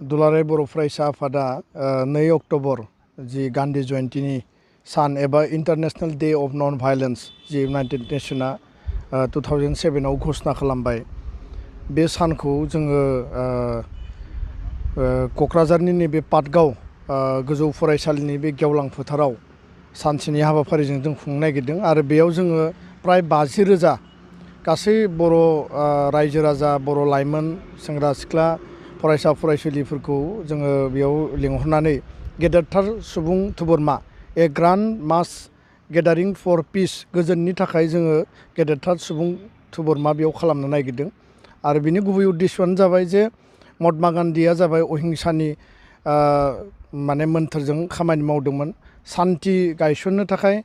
दुलाराय बर' फरायसा आफादा 2 अक्ट'बर जि गान्धी जयन्तीनि सान एबा international day of non violence जि इउनाइटेड नेशना 2007 आव घोषणा खालामबाय। बे सानखौ जोङो क'क्राझारनि नैबे पाटगाव गोजौ फरायसालिनि बे गेवलां फोथाराव सानसेनि हाबाफारिजों जों खुंनो नागिरदों आरो बेयाव जोङो प्राय 50,000 गासै बर' रायजो राजा, बर' लाइमोन, सेंग्रा सिख्ला, फरायसा फरायसुलिफोरखौ जोङो बेयाव लिंहरनानै गेदेरथार सुबुं थुबुरमा ए ग्रान्ड मास गेदारिं फर पिस गोजोननि थाखाय जोङो गेदेरथार सुबुं थुबुरमा बेयाव खालामनो नागिरदों। आरो बिनि गुबै उद्देश्यआनो जाबाय जे महात्मा गान्धीया जाबाय अहिंसानि माने मोन्थोरजों खामानि मावदोंमोन, सान्थि गायसननो थाखाय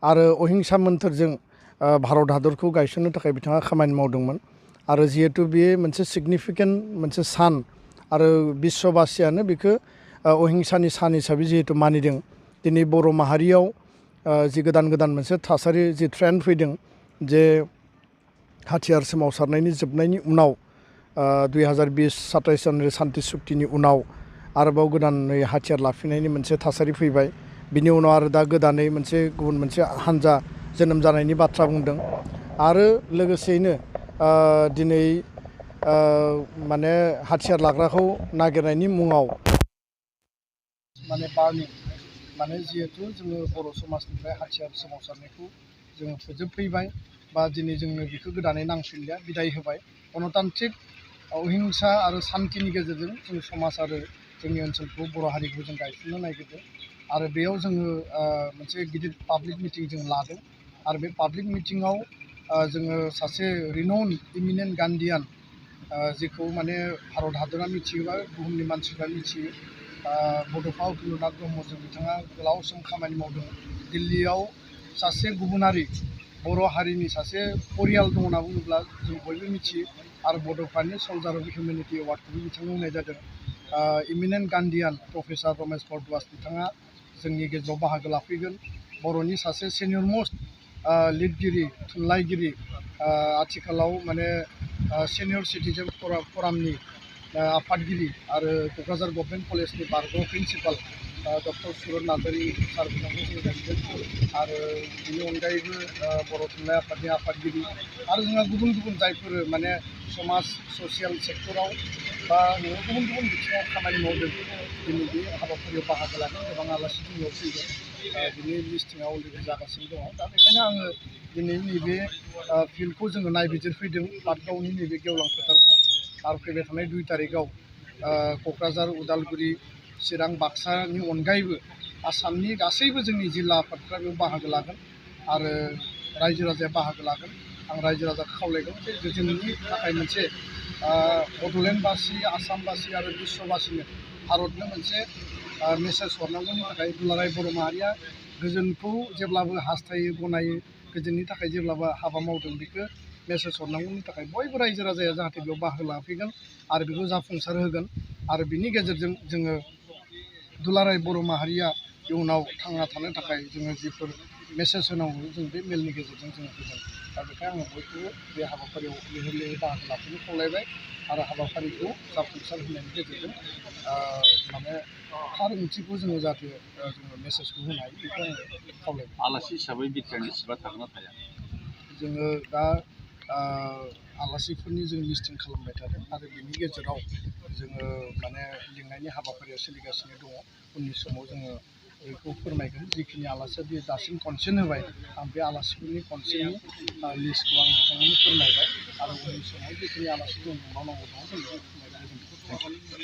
आरो अहिंसा मोन्थोरजों भारत हादरखौ गायसननो थाखाय बिथाङा खामानि मावदोंमोन। आरो जिहेतु बे मोनसे सिगनिफिकेन्ट मोनसे सान आरो बिश्वबासियानो बेखौ अहिंसानि सान हिसाबै जिहेतु मानिदों। दिनै बर' माहारियाव जि गोदान मोनसे थासारि जि ट्रेन्ड फैदों जे हाथियार सोमावसारनायनि जोबनायनि उनाव 2020-27 जानुवारि सान्ति सुक्तिनि उनाव आरोबाव गोदानै हाथियार लाफिननायनि मोनसे थासारि फैबाय। बिनि उनाव आरो दा गोदानै गुबुन मोनसे हान्जा जोनोम जानायनि बाथ्रा बुंदों। आरो लोगोसेयैनो दिनै माने हाथियार लाग्राखौ नागिरनायनि मुङाव माने बार्निं माने जिहेतु जोङो बर' समाजनिफ्राय हाथियार सोमावसारनायखौ जोङो फोजोबफैबाय बा दिनै जोंनो बेखौ गोदानै नांफिनलिया, बिदाय होबाय। गणतान्त्रिक अहिंसा आरो सान्थिनि गेजेरजों जों समाज आरो जोंनि ओनसोलखौ बर' हारिखौ जों गायसननो नागिरदों। आरो बेयाव जोङो मोनसे गिदिर पाब्लिक मिटिं जों लादों। आरो बे पाब्लिक मिटिङाव जोङो सासे रिनाउन इमिनेन्ट गान्धीयान जेखौ माने भारत हादरा मिथियोबा बुहुमनि मानसिफ्रा मिथियो, बड'फा उपेन्द्रनाथ ब्रह्मजों बिथाङा गोलाव सम खामानि मावदों। दिल्लीयाव सासे गुबुनारि बर' हारिनि सासे परियाल दं होनना बुङोब्ला जों बयबो मिथियो। आरो बड'फानि सल्जार अफ हिउमेनिटी एवार्डखौबो बिथांनो होनाय जादों। इमिनेन्ट गान्धीयान प्रफेसर रमेश भरद्वाज बिथाङा जोंनि गेजेराव बाहागो लाफैगोन। बर'नि सासे सिनियर मस्ट लिरगिरि, थुनलाइगिरि, आथिखालाव माने सिनियर सिटिजेन फरामनि आफादगिरि आरो क'क्राझार गभर्नमेन्ट कलेजनि बारग' प्रिन्सिपाल डक्टर सुरत नार्जारि सार बिथांखौ जों गायगोन। आरो बेनि अनगायैबो बर' थुनलाइ आफादनि आफादगिरि आरो जोंहा गुबुन जायफोर माने समाज ससियेल सेक्टराव बा गुबुन बिथिङाव खामानि मावदों दिनै बे हाबाफारियाव बाहागो लागोन। गोबां आलासि जोंनियाव फैगोन। बिनि लिस्टिंआ अलरेडि जागासिनो दङ। दा बेखायनो आङो दिनै नैबे फिल्डखौ जोङो नायबिजिरफैदों, पाटगावनि नैबे गेवलां फोथारखौ। आरो फैबाय थानाय 2 तारिखआव क'क्राझार, उदालगुरि, चिरां, बाक्सानि अनगायैबो आसामनि गासैबो जोंनि जिल्ला आफादफ्रा बेयाव बाहागो लागोन आरो रायजो राजाया बाहागो लागोन। आं रायजो राजाखौ खावलायगोन जे गोजोननि थाखाय मोनसे बड'लेण्डबासि, आसामबासि आरो बिश्वबासिनो भारतनो मोनसे मेसेज हरनांगौनि थाखाय दुलाराय बर' माहारिया गोजोनखौ जेब्लाबो हास्थायो, गनायो, गोजोननि थाखाय जेब्लाबो हाबा मावदों, बेखौ मेसेज हरनांगौनि थाखाय बयबो रायजो राजाया जाहाथे बेयाव बाहागो लाफैगोन आरो बेखौ जाफुंसार होगोन। आरो बिनि गेजेरजों जोङो दुलाराय बर' माहारिया इयुनाव थांना थानो थाखाय जोङो जिफोर मेसेज होनांगौ जों बे मेलनि गेजेरजों जोङो होगोन। दा बेखायनो आङो बयखौबो बे हाबाफारियाव लैहोर बाहागो लाफैनो खावलायबाय आरो हाबाफारिखौ जाफुंसार होनायनि गेजेरजों माने थार ओंथिखौ जोङो जाहाथे जोङो मेसेजखौ होनो हायो, बेखौ आङो खावलायबाय। आलासि हिसाबै बिटिआरनि सिटआ थागोन ना थाया? जोङो दा आलासिफोरनि जों लिस्टिं खालामबाय थादों आरो बिनि गेजेराव जोङो माने लिंनायनि हाबाफारिया सोलिगासिनो दङ। उननि समाव जोङो बेखौ फोरमायगोन। जिखिनि आलासिया बे दासिम कनसेन्ट होबाय, आं बे आलासिफोरनि कनसेन्टनि लिस्टखौ आं नोंथांमोननो फोरमायबाय। आरो उननि समाव जिखिनि आलासि जों बुंबावनांगौ दङ जों बेखौ फोरमायगोन।